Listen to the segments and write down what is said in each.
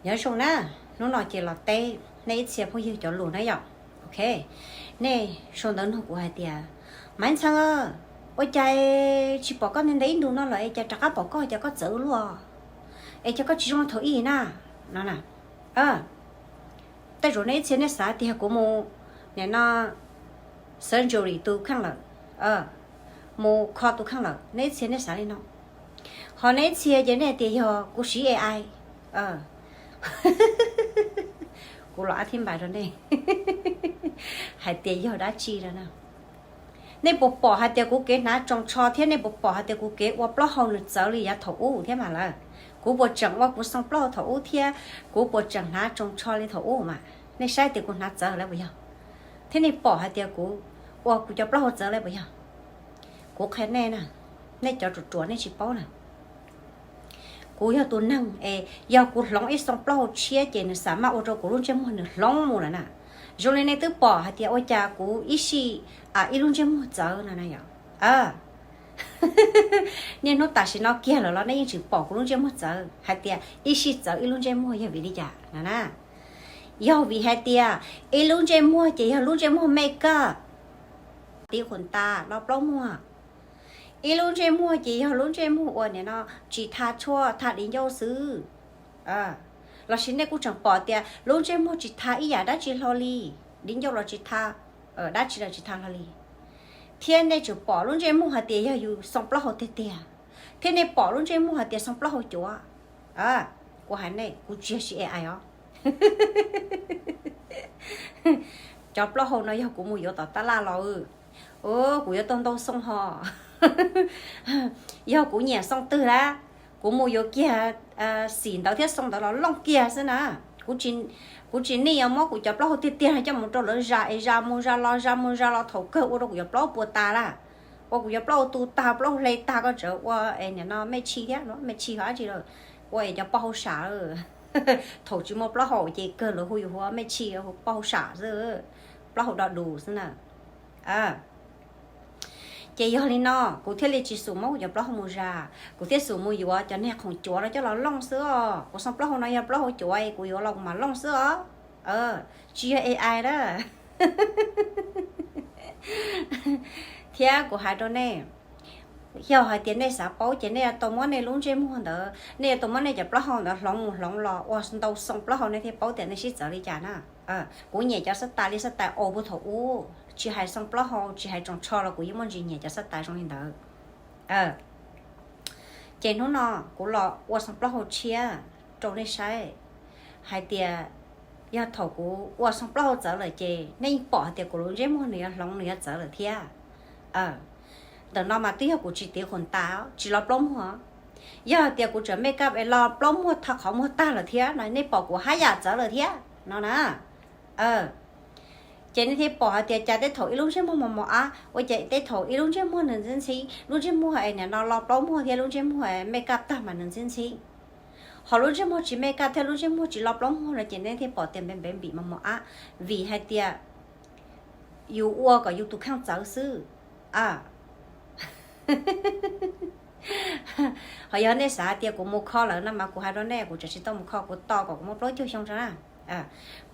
Nyob zoo na, hnub no ces los teb nej ib txhia phooj ywg cov lus na yom. Ok, nej sau ntawv nug kuv hais tias, Maiv Ntxhee, ua cas tsis pom koj ntev ntev ib ntus no lawm es cas rov qab pom koj, cas koj txawv ua luaj, es cas koj tsis zoo thaum ub na, no na. Tej zaum nej ib txhia nej xav tias kuv mus, nim no, surgery tus kheej lawm, mus kho tus kheej lawm, nej ib txhia nej xav li no. Ho nej ib txhia ces nej hais tias yog kuv siv A I. Kuv los ab thib npais rau nej hais tias yog dab tsi lawm na. Nej puas pom hais tias kuv kev hnav tsoos tsho thiab nej puas pom hais tias kuv kev ua plaub hau nws txawv li yav thaum ub thiab mas lawm? Kuv puas tseem ua kuv xoo plaub hau thaum ub thiab kuv puas tseem hnav tsoos tsho li thaum ub mas? Nej saib tias kuv hnav txawv lawm puas yog? Thiab nej pom hais tias kuv ua kuv cov plaub hau txawv lawm puas yog? Kuv qhia nej na, nej cov ruam ruam nej tsis paub na. Kuv yog tus neeg es yog kuv hloov ib xoo plaub hau tshiab ces nws xam maj ua rau kuv lub ntsej muag nws hloov mus lawm na. Zoo li nej twb pom hais tias ua cas kuv ib sij ib lub ntsej muag txawv no na yom. Niaj hnub tam sim no kiag lawm los nej yeej tseem pom kuv lub ntsej muag txawv, hais tias ib sij txawv ib lub ntsej muag yog vim li cas no na? Yog vim hais tias ib lub ntsej muag ces yog lub ntsej muag makeup, tiv qhuas tas los plaub muag. Ib lub ntsej muag ces yog lub ntsej muag uas nim no tsis tha tshuaj tha di ncauj xwb. Lossis nej kuj tseem pom tias lub ntsej muag tsis tha ib yam dab tsi hlo li, di ncauj los tsis tha, dab tsi los tsis tha hlo li. Thiab nej tseem pom lub ntsej muag hais tias yog yus xoo plaub hau tiag tiag, thiab nej pom lub ntsej muag hais tias xoo plaub hau cuav. Kuv hais nej, kuv tsis yog siv A I os. Cov plaub hau no yog kuv mus yuav tom tab laj los, kuv yuav tau ntau xoo ho. Yog kuv nyiam xoo twg lawm, kuv mus yuav kiag xim ntawd thiab xoo ntawd los looj kiag xwb na. Kuv tsis nij yuav muab kuv cov plaub hau tiag tiag no coj mus rau lawv zas es zas mus zas los zas mus zas los thaum kawg ua rau kuv cov plaub hau puas tas lawm. Ua kuv cov plaub hau tu tag, plaub hau hle tag, koj tseem ua es nim no mej tshis thiab, mej tshis ho dab tsi lawm, ua es cov plaub hau sam. Thaum tsis muaj plaub hau ces kawg lawv hu yus hu mej tshis, poj hauj sam xwb, plaub hau do dus xwb na. Ces yog li no kuv thiaj li tsis xum muab kuv cov plaub hau mus zas, kuv thiaj xum mus yuav cov niag khoom cuav no coj los looj xwb os. Kuv xoo plaub hau no yog plaub hau cuav es kuv yuav los kuv mam looj xwb os. Tsis yog A I na. Thiab kuv hais rau nej, yog hais tias nej xav paub ces nej yuav tau muab nej lub ntsej muag ntawd, nej yuav tau muab nej cov plaub hau ntawd hloov mus hloov los ua ntau xoo plaub hau nej thiaj paub tias nej sib txawv li cas na. Kuv nyiam cov xab tais li xab tais aus puag thaum ub, tsis hais xoo plaub hau tsis hais tsoos tsho los kuv yeej muaj ntsis nyiam cov xab tais zoo li ntawd. Ces hnub no kuv los ua xoo plaub hau tshiab rau nej saib hais tias yog thaum kuv ua xoo plaub hau txawv lawm ces nej yeej pom hais tias kuv lub ntsej muag nws yuav hloov nws yuav txawv lawm thiab. Ntawm no mas twb yog kuv tsis tiv qhuas tas, tsis los plaub muag. Yog hais tias kuv tseem makeup es los plaub muag tha qhov muag tag lawm thiab no nej pom kuv haj yam txawv lawm thiab no na. Ces nej thiaj pom hais tias cas tej thaum ib lub ntsej muag mos mos ab, ua cas tej thaum ib lub ntsej muag nws ntxhib ntxhib, lub ntsej muag es nim no los plaub muag thiab lub ntsej muag makeup tag mas nws ntxhib ntxhib. Ho lub ntsej muag tsis makeup thiab lub ntsej muag tsis los plaub muag no ces nej thiaj pom tias npev npev npim mos mos ab, vim hais tias yus ua kom yus tus kheej txawv xwb. Ho yog nej xav tias kuv mus kho lawm no mas kuv hais rau nej, kuv tseem tsis tau mus kho, kuv tos kom kuv muaj plaub caug xyoo tso na.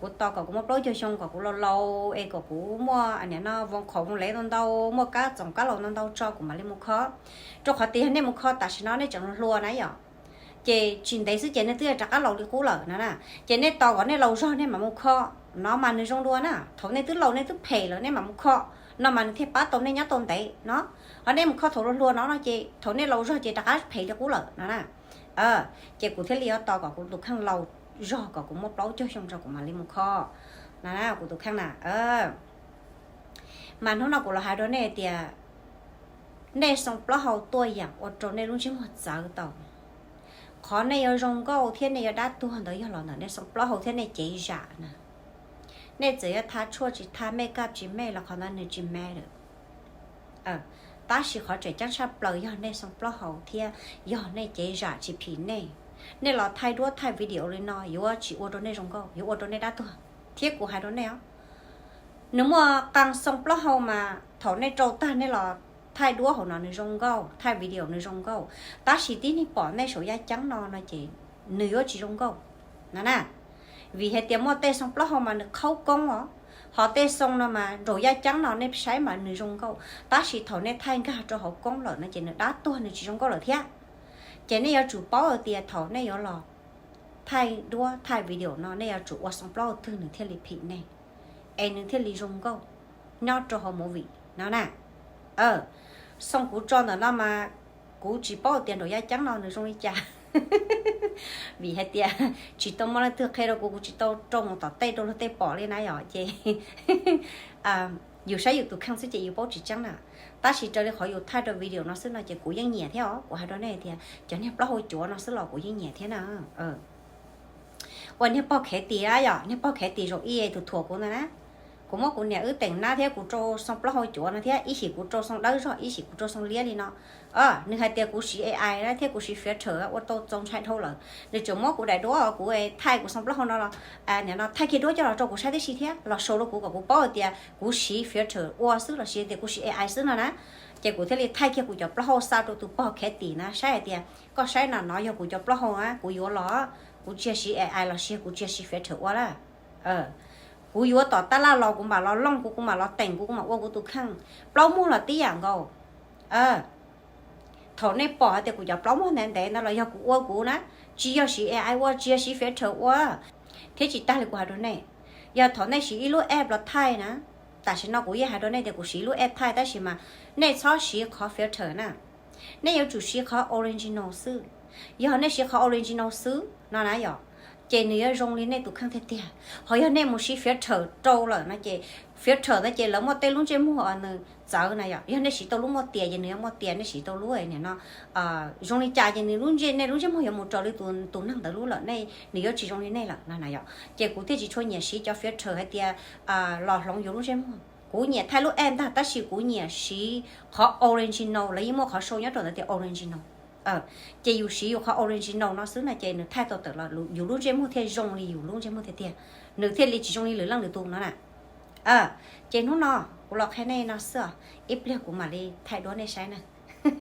Kuv tos kom kuv muaj plaub caug xyoo kom kuv laus laus es kom kuv muaj nim no voos qhov voos lev ntau ntau, muaj kab txoos kab laus ntau ntau tso kuv mam li mus kho. Rau qhov tias yog nej mus kho tam sim no nej tseem hluas na yom, ces tsis ntev xwb ces nej twb rov qab laus li qub lawm na. Ces nej tos kom nej laus zog nej mam mus kho, no mas nws zoo dua na. Thaum nej twb laus nej twb phem lawm nej mam mus kho, no mas nws thiaj pab tau nej nyob tau ntev no. Ho nej mus kho thaum hluas hluas no no ces thaum nej laus zog ces rov qab phem li qub lawm no na. Ces kuv thiaj li yuav tos kom kuv tus kheej laus zog kom kuv muaj plaub caug xyoo tso kuv mam li mus kho no, kuv tus kheej na. Mas hnub no kuv los hais rau nej tias nej xoo plaub hau tuaj yeem ua rau nej lub ntsej muag txawv tau. Qhov nej yuav zoo nkauj thiab nej yuav dab tuag ntawd yog los ntawm nej xoo plaub hau thiab nej cev zam na. Nej txawm yuav tha tshuaj tsis tha, makeup tsis make los qhov ntawd nws tsis matter. Tab sis qhov tseem ceeb tshaj plaws yog nej xoo plaub hau thiab yog nej cev zam tsis phim nej. Nej los thaij duab thaij video li no yuav tsis ua rau nej zoo nkauj, yuav ua rau nej dab tuag. Thiab kuv hais rau nej os, nws muaj qee xoo plaub hau mas thaum nej rau tag nej los thaij duab hauv no nws zoo nkauj, thaij video nws zoo nkauj, tab sis tib neeg pom nej saum yaj ceeb no no ces nws yuav tsis zoo nkauj. no na. Vim hais tias muaj tej xoo plaub hau mas nws qhaub koob os, ho tej xoo no mas nraum yaj ceeb no nej saib mas nws zoo nkauj, tab sis thaum nej thaij nkag rau hauv koob lawm no ces nws dab tuag nws tsis zoo nkauj lawm thiab. Ces nej yuav tsum paub hais tias thaum nej yuav los thaij duab thaij video no nej yuav tsum ua xoo plaub hau twg nws thiaj li phim nej, es nws thiaj li zoo nkauj nyob rau hauv movie no na. Xoo kuv tso ntawm no mas kuv tsis paub tias nraum yaj ceeb no nws zoo li cas, vim hais tias tsis tau muaj leej twg qhia rau kuv, kuv tsis tau rau mus tom tej rau luag tej pom li na yom. Ces yus saib yus tus kheej xwb ces yus paub tsis tseeb na. Tab sis raws li qhov yus thaij rau video no xwb no ces kuv yeej nyiam thiab os. Kuv hais rau nej tias cov niag plaub hau cuav no xwb los kuv yeej nyiam thiab na. Ua niag pog khev tis a yom, niag pog khev tis zaum ib tus thuam kuv ntawd na. Kuv muab kuv niam wb teem nab thiab kuv rau xoo plaub hau cuav no thiab, ib xyim kuv rau xoo dawb zog, ib xyim kuv rau xoo liab li no. Nws hais tias kuv siv A I na thiab kuv siv filter ua tau txaus ntshai dhau lawm. Nws tseem muab kuv daim duab kuv thaij kuv xoo plaub hau no los, nim no thaij kiag duab coj los rau kuv saib tib si thiab los sau rau kuv kom kuv paub hais tias kuv siv filter ua xwb los sis tias kuv siv A I xwb no na. Ces kuv thiaj li thaij kiag kuv cov plaub hau xa rau tus pog khev tis na saib hais tias koj saib na, no yog kuv cov plaub hau na, kuv yuav los, kuv tsis yog siv A I los sis kuv tsis yog siv filter ua na. Kuv yuav tom tab laj los kuv mam los looj kuv, kuv mam los teem kuv, kuv mam ua kuv tus kheej. Plaub muag los tib yam nkaus. Thaum nej pom hais tias kuv cov plaub muag ntev ntev ntawd los yog kuv ua kuv na, tsis yog siv A I ua, tsis yog siv filter ua. Thiab tsis tag li kuv hais rau nej, yog thaum nej siv ib lub app los thaij na, tam sim no kuv yeej hais rau nej tias kuv siv ib lub app thaij tab sis mas nej txhob siv qhov filter na. Nej yuav tsum siv qhov original xwb. Yog nej siv qhov original xwb no na yom, ces nws yuav zoo li nej tus kheej tiag tiag. Ho yog nej mus siv filter rau lawm no ces filter ntawd ces lawv muaj tej lub ntsej muag nws txawv na yom. Yog nej siv tau lub muaj tias ces nws yuav muaj tias, nej siv tau lub nim no zoo li cas ces nws lub ntsej, nej lub ntsej muag yuav mus raws li tus neeg ntawd lub lawm, nws yuav tsis zoo li nej lawm no na yom. Ces kuv thiaj tsis tshua nyiam siv cov filter hais tias los hloov yus lub ntsej muag. Kuv nyiam thaij lub app ntag tab sis kuv nyiam siv qhov original, lawv yeej muaj qhov sau nyob rau ntawd tias original. Ces yus siv yus qhov original no xwb no ces nws thaij tau tawm los yus lub ntsej muag thiaj zoo li yus lub ntsej muag tiag tiag, nws thiaj li tsis zoo li lwm leej lwm tus no na. Ces hnub no kuv los qhia nej no xwb os, ib pliag kuv mam li thaij duab nej saib na.